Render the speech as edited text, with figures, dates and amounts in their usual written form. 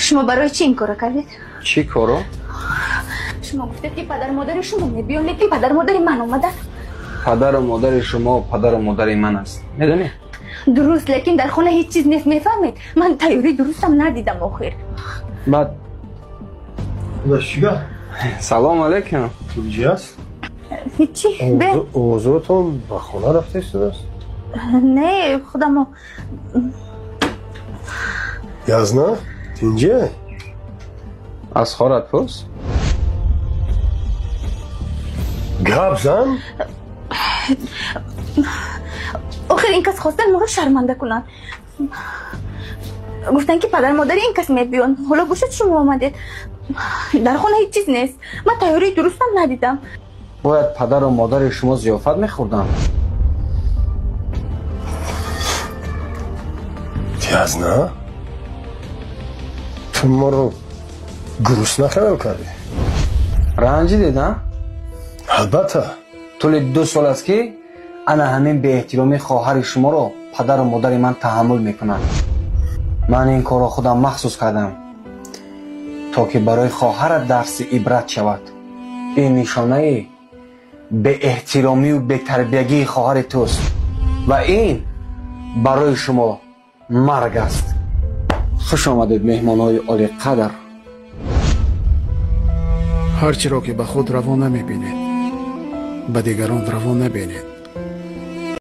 Шумо барои чӣ ин корро кардед? Чӣ корро? Шумо гуфтед, ки падару модари шумо мебиён, лекин падару модари ман омаданд. Падару модари шумо падару модари ман аст, медонӣ? Дуруст, лекин дар хона ҳеҷ чиз нест, мефаҳмед? Ман тайёрии дурустам надидам охир. Баъд чӣ? Салом алейкум. Чӣ аст? Ҳеҷӣ. Овозотон ба хона рафта истодааст? Не, худамо. Язна, тинҷе? Аз хорат пурс. Гап зан? Охир ин кас хостанд моро шарманда кунанд. Гуфтанд, ки падару модари ин кас мебиён. Ҳоло бошад, шумо омадед. Дар хона ҳеҷ чиз нест. Ман тайёрии дурустам надидам. Бояд падару модари шумо зиёфат мехӯрданд. Язна, ту моро гурусна хаёл кардӣ? Ранҷидед, а? Албатта. Тӯли 2 сол аст, ки ана ҳамин беэҳтиромии хоҳари шуморо падару модари ман таҳаммул мекунанд. Ман ин корро худам махсус кардам, то ки барои хоҳарат дарси ибрат шавад. Ин нишонаи беэҳтиромию бетарбиягии хоҳари туст ва ин барои шумо марг аст. Хуш омадед, меҳмонҳои олиқадр. Ҳар чиро ки ба худ раво намебинед, ба дигарон раво набинед.